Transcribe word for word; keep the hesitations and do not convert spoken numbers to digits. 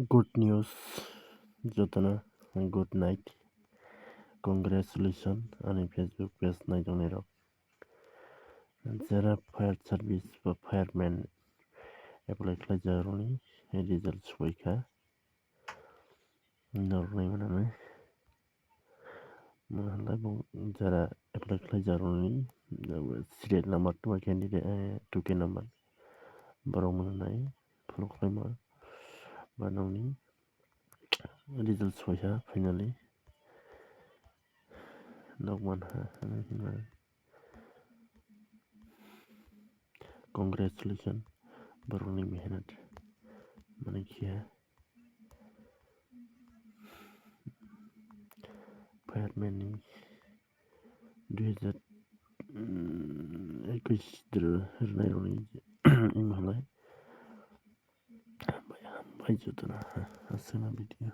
Good news, jotono good night. Congratulations ani Facebook page naitongnai rok. Jera fire service ba fireman apply khlaijak rokni result soi kha. Norok nai mano nai. Mano hwnlai bo jera apply khlaijak rokni serial number two candidate, eh, two K number. Borok mano nai follow khlaima. Ba nokni result soi kha finally. Nok man ha, hinwi hwnwi. Congratulations, borokni mehnat. Mani khe fireman ni dui hajar ekwis rwnai rokni imo halai. Bai jotono aswkno video.